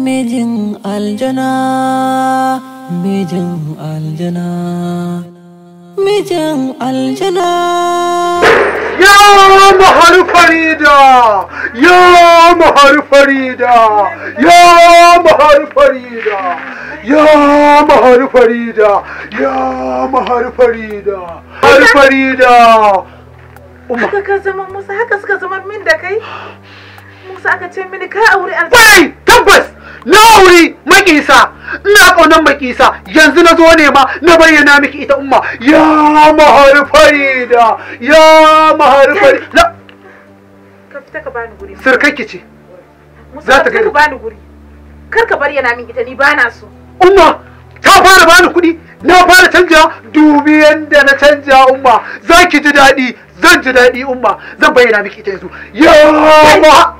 Mijin aljana, mijin aljana, mijin aljana. Ya mahar Farida, ya mahar Farida, ya mahar Farida, ya mahar Farida, ya mahar Farida, har Farida. Haka ka zama Musa, haka suka zama min da kai. Musa aka ce mini ka aure aljana. Wai tabbas na aure Makisa, ina kaunan Makisa, yanzu na zo ne ma na bayyana miki ita umma. Ya mahar Farida, ya mahar Farida. Ka fita ka bani guri. Sirkarki ce. Musa ka fita ka bani guri. Kar ka bayyana min ita, ni bana so. Umma ta fara bani kuɗi, na fara canja, dubi yanda na canja umma. Za ki ji daɗi, zan ji daɗi umma. Zan bayyana miki ita yanzu. Ya ma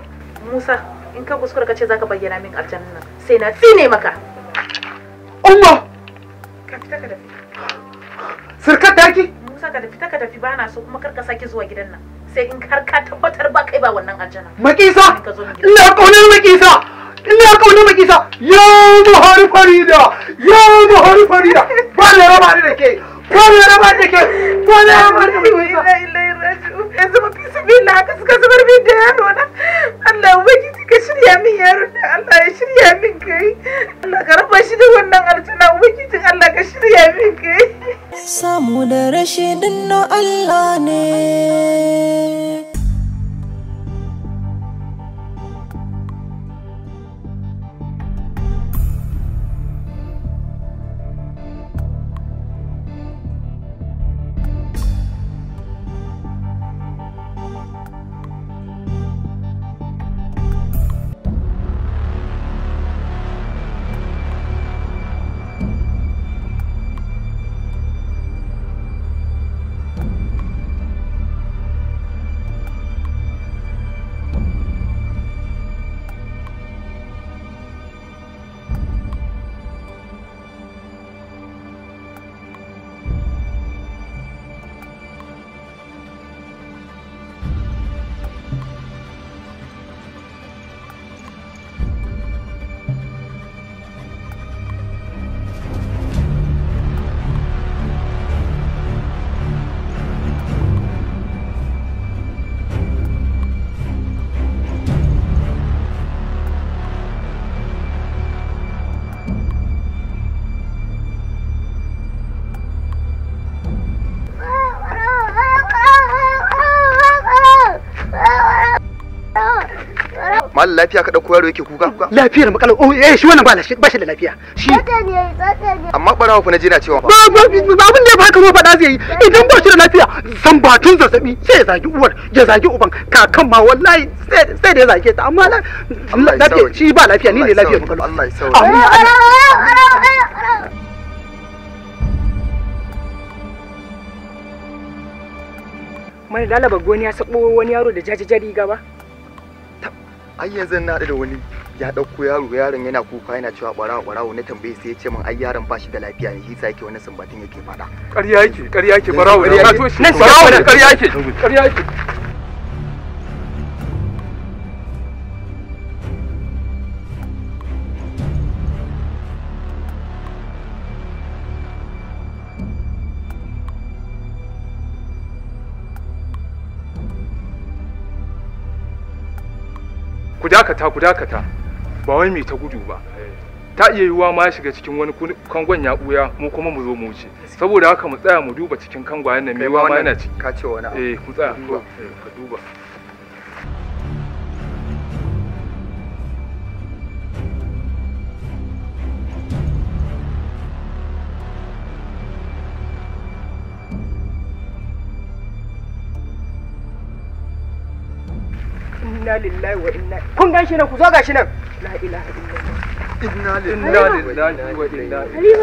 Musa, in ka kuskura ka ce zaka bayyana min aljanna nan, sai na tsine maka. Umma, ka fita ka tafi. Sirkar taki? Musa ka fita ka tafi, bana so, kuma kar ka sake zuwa gidan nan. Sai in har ka tabbatar ba kai ba wannan aljanna. Makisa, ina kaunar Makisa. Ina kaunar Makisa. Ya mahar Farida, ya mahar Farida. Ba na raba ni da ke. Ba na raba ni da ke. Ba na raba ni da ke. Yanzu ma fi sabila haka suka zubar min da yaro na. Allah ubangiji ka shirya min yaro na, Allah ya shirya min kai. Allah ka raba shi da wannan aljana, ubangiji Allah ka shirya min kai. Samu da rashi din na Allah ne. Malam lafiya ka dauko yaro yake kuka? Lafiyar makalau. Oh eh shi wannan ba shi da lafiya. Shi. Amma barawo fa naje na cewa fa. Ba abin da ya baka zo faɗa zai yi. Idan ba shi da lafiya zambatun zazzabi sai ya zagi uwar, ya zagi uban, kakan ma wallahi sai da ya zage ta, amma lafiya shi ba lafiya, ni ne lafiyar makalau. Allah ya sauke. Mai lalaba goni ya sabo wani yaro da jajijari gaba. Ai yanzu na haɗu da wani ya ɗauko yaro, yaron yana kuka yana cewa ɓarawo ɓarawo, na tambaye sai ya ce min ai yaron ba shi da lafiya ne, shi yasa yake wani sumbatin yake faɗa. Ƙarya yake, ƙarya yake, ɓarawo ne, ka toshe. Ɓarawo ne, ƙarya yake, ƙarya yake. Ku dakata, ku dakata, ba wai mai ta gudu ba. Ta iya yiwuwa ma ya shiga cikin wani kangon ya buya, mu kuma mu zo mu wuce. Saboda haka mu tsaya mu duba cikin kangwayen nan, mai yiwuwa ma yana ciki. Ka ce wani abu. Eh, ku tsaya, ka duba. Inna lillahi wa inna. Kun gan shi nan, ku zo gashi nan. La ilaha illallah. Inna lillahi wa inna ilaihi.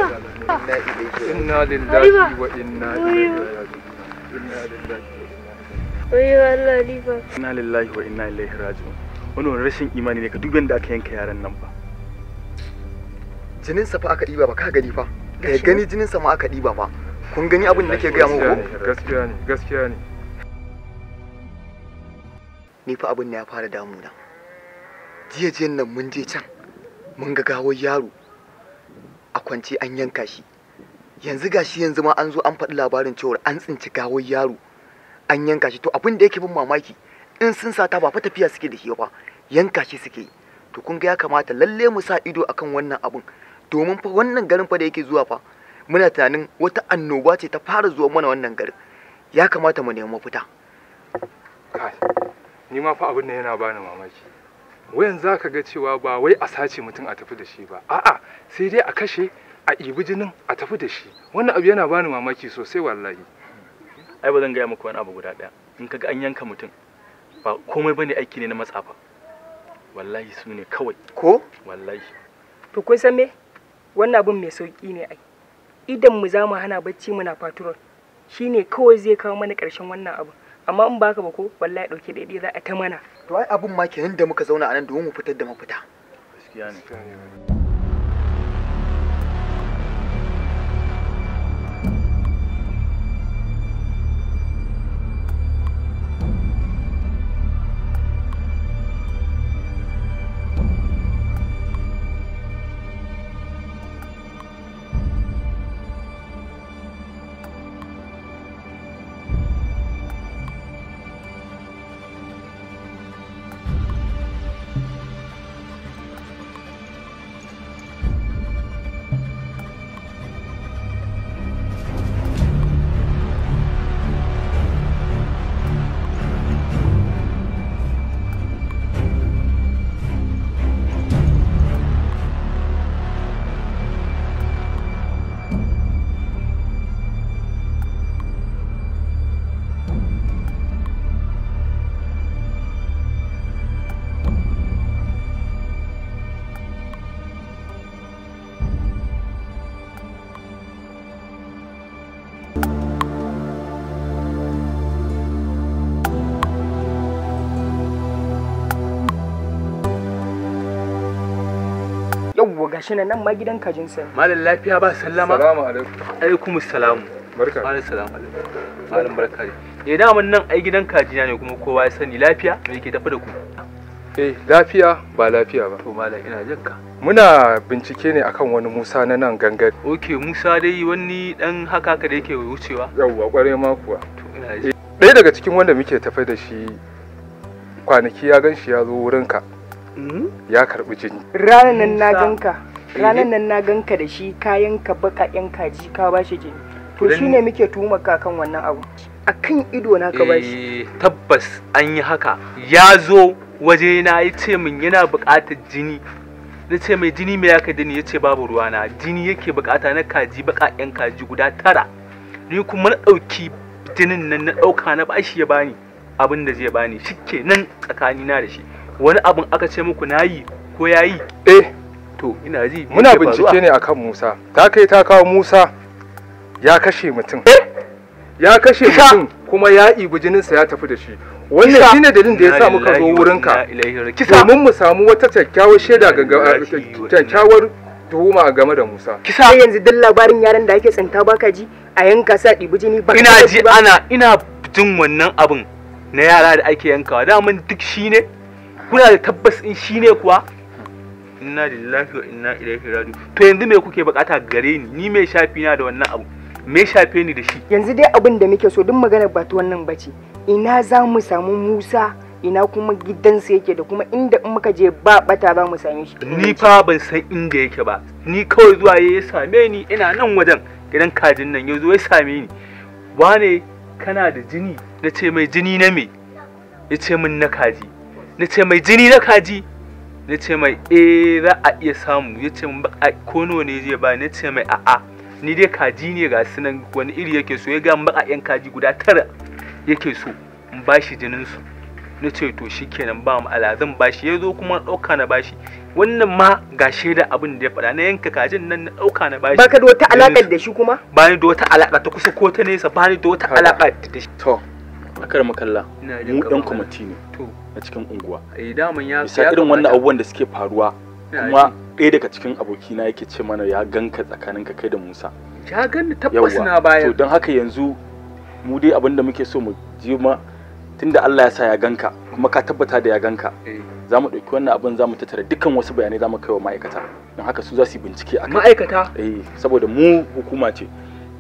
Inna lillahi wa inna ilaihi raji'un. Inna lillahi wa inna ilaihi. Inna lillahi wa inna ilaihi raji'un. Wannan rashin imani ne, ka dubi yadda aka yanka yaran nan fa. Jinin sa fa aka diba ba, ka gani fa. Ka gani jinin sa ma aka diba fa. Kun gani abin da nake ga muku? Gaskiya ne, gaskiya ne. Ni fa abin ne ya fara damuna. Jiya jiyan nan mun je can Mun ga gawar yaro a kwance an yanka shi. Yanzu gashi yanzu ma an zo an faɗi labarin cewar an tsinci gawar yaro an yanka shi. To abin da yake bin mamaki, in sun sata ba fa tafiya suke da shi ba, yanka shi suke yi. To kun ga ya kamata lalle mu sa ido akan wannan abun, domin fa wannan garin fa da yake zuwa fa muna tunanin wata annoba ce ta fara zuwa mana wannan garin. Ya kamata mu nemi mafita. Kai, ni ma fa abin nan yana bani mamaki. Wayan za ka ga cewa ba wai a sace mutum a tafi da shi ba, a'a sai dai a kashe a ibi jinin a tafi da shi. Wannan abu yana bani mamaki sosai wallahi. Ai ba zan gaya muku wani abu guda ɗaya. In kaga an yanka mutum ba komai bane, aiki ne na matsafa. Wallahi su ne kawai. Ko? Wallahi. To kun san me? Wannan abun mai sauki ne ai. Idan mu za mu hana bacci muna patrol, shine kawai zai kawo mana ƙarshen wannan abu. Amma in baka ba ko wallahi dauke daidai za a ta mana. To ai abun ma kenan da muka zauna a nan domin mu fitar da mafita. Gaskiya ne. Yawwa gashi nan ma gidan kajin sa. Malam lafiya ba sallama. Salamu alaikum. Alaikum salamu. Barka. Malam salamu alaikum. Malam barka dai. Eh daman nan ai gidan kajina ne kuma kowa ya sani. Lafiya me yake tafi da ku? Eh lafiya ba lafiya ba. To malam ina jin ka. Muna bincike ne akan wani Musa na nan gangare. Okay, Musa dai wani dan haka haka da yake wucewa. Yawwa kware ma kuwa. To ina ji. Ɗaya daga cikin wanda muke tafe da shi kwanaki ya gan shi ya zo wurinka. Ya karbi jini. Ranar nan na ganka, ranar nan na ganka da shi kayan ka baƙaƙen kaji ka bashi jini. To shine muke tuhumar ka kan wannan abu. Akan ido na ka bashi. Tabbas an yi haka. Ya zo waje na ya ce min yana buƙatar jini. Na ce mai jini me ya ka jini, ya ce babu ruwa na. Jini yake buƙata na kaji baƙaƙen kaji guda 9. Ni kuma na ɗauki jinin nan na ɗauka na bashi ya bani abin da zai bani. Shikenan tsakanina da shi. Wani abin aka ce muku nayi ko yayi? Eh to ina ji. Muna bincike ne akan Musa. Ta kai ta kawo Musa ya kashe mutum. Ya kashe mutum kuma ya ibi jininsa ya tafi da shi. Wannan shine dalilin da ya sa muka zo wurinka. Domin mu samu wata kyakkyawar shaida ga kyakkyawar tuhuma game da Musa. Kisa yanzu duk labarin yaran da ake tsinta baka ji a yanka sa ɗibi jini ba. Ina ji ana ina jin wannan abin na yara da ake yankawa. Daman duk shine. Kuna da tabbas in shi ne kuwa? Inna lillahi wa inna ilaihi raji'un. To yanzu me kuke bukata gare ni? Ni me shafi na da wannan abu? Me shafe ni da shi? Yanzu dai abin da muke so duk magana ba ta wannan bace. Ina za mu samu Musa, ina kuma gidansa yake da kuma inda in muka je ba bata za mu same shi. Ni fa ban san inda yake ba. Ni kawai zuwa ya same ni ina nan wajen gidan kajin nan ya zo ya same ni. Wane kana da jini? Na ce mai jini na me? Ya ce min na kaji. Na ce mai jini na kaji, na ce mai eh za a iya samu. Ya ce min ko nawa ne zai ba? Na ce mai a'a ni dai kaji ne ga su nan wani iri yake so. Ya ga baƙaƙen kaji guda 9 yake so in bashi jinin su. Na ce to shikenan ba mu ala zan bashi. Ya zo kuma ɗauka na bashi. Wannan ma ga shaida abin da ya faɗa. Na yanka kajin nan na ɗauka na bashi. Baka da wata alaƙa da shi kuma? Ba ni da wata alaƙa ta kusa ko ta nesa, ba ni da wata alaƙa da shi. To akar makalla mu ɗan kwamiti ne na cikin unguwa. Bisa irin wannan abubuwan da suke faruwa kuma ɗaya daga cikin abokina yake ce mana ya ganka tsakaninka kai da Musa. Ya ganni tabbas na baya. To don haka yanzu mu dai abin da muke so mu je ma tunda Allah ya sa ya ganka Kuma ka tabbata da ya ganka. Za mu ɗauki wannan abin, za mu tattara dukkan wasu bayanai, za mu kai wa ma'aikata. Don haka su za su yi bincike akai. Ma'aikata? Eh, saboda mu hukuma ce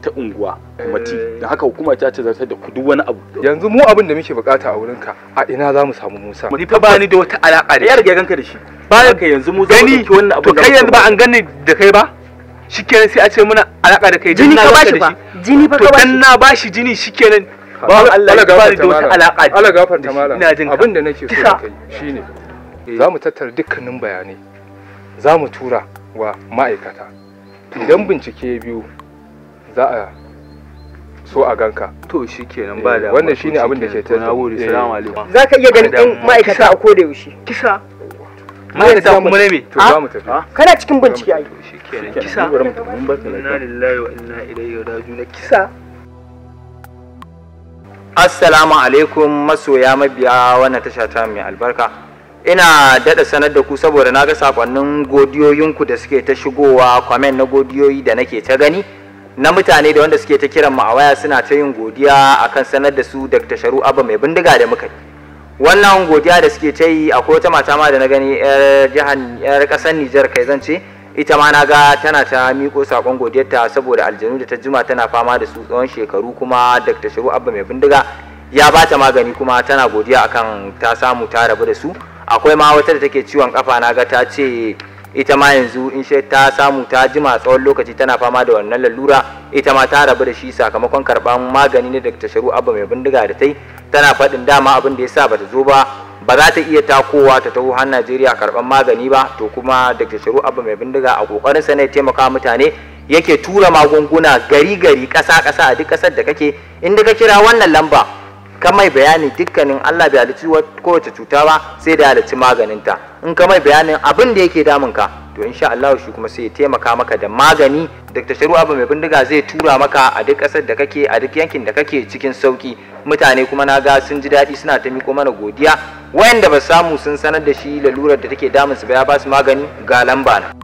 ta unguwa, kwamati. Don haka hukuma ta ce zartar da ku duk wani abu. Yanzu mu abin da muke bukata a wurinka, a ina za mu samu Musa? Ni fa ba ni da wata alaka da ya riga ganka da shi. Bayan haka yanzu mu za mu gani ɗauki wannan abin. To kai yanzu ba an gani da kai ba? Shikenan sai a ce muna alaka da kai. Jini dan ka na bashi ganka fa. da shi. Jini fa To ka bashi. dan na bashi jini shikenan. Ba Allah ya ba ni da wata alaka. Allah gafarta malam. Ina jin ka. Abin da nake so Kisa. da kai shine za mu tattara dukkanin bayanai, za mu tura wa ma'aikata. Idan bincike ya biyu, za a so a ganka. To shikenan, ba da. Wannan shine abin da ke To na gode, salamu alaikum. Za ka iya ganin ɗan ma'aikata a koda yaushe. Kisa. Ma'aikata kuma ne me? To za mu tafi. Kana cikin bincike ai. Shikenan kisa. Bari mu tafi, mun barka lafiya. Inna lillahi wa inna ilaihi raji'un. Kisa. Assalamu alaikum masoya mabiya wannan tasha ta mai albarka. Ina daɗa sanar da ku saboda na ga sakonnin godiyoyinku da suke ta shigowa, comment na godiyoyi da nake ta gani na mutane da wanda suke ta kiran mu a waya suna ta yin godiya akan sanar da su Dr. Sharu Abba mai bindiga da muka yi. Wannan godiya da suke ta yi, akwai wata mata ma da na gani yar jihar yar ƙasar Nijar kai zan ce, ita ma na ga tana ta miko sakon godiyarta saboda aljanu da ta jima tana fama da su tsawon shekaru, kuma Dr. Sharu Abba mai bindiga ya ba ta magani kuma tana godiya akan ta samu ta rabu da su. Akwai ma wata da take ciwon kafa, na ga ta ce ita ma yanzu in she ta samu ta jima tsawon lokaci tana fama da wannan lalura, ita ma ta rabu da shi sakamakon karban magani na Dr. Sharu Abba mai bindiga da ta yi. Tana faɗin dama abin da ya sa bata zo ba, ba za ta iya takowa ta taho har Najeriya karban magani ba. To kuma Dr. Sharu Abba mai bindiga a kokarin sa ne taimaka mutane yake tura magunguna gari gari, ƙasa ƙasa, a duk ƙasar da kake. Inda ka kira wannan lamba ka mai bayani, dukkanin Allah bai halicci kowace cuta ba sai da halicci maganinta. In ka mai bayanin abin da yake damun ka, to insha Allah shi kuma sai ya taimaka maka da magani. Dr. Sharu Abba mai bindiga zai tura maka a duk ƙasar da kake, a duk yankin da kake, cikin sauki. Mutane kuma na ga sun ji daɗi suna ta miko mana godiya. Wayanda ba samu sun sanar da shi lalurar da take damun su ba ya ba su magani, ga lamba na.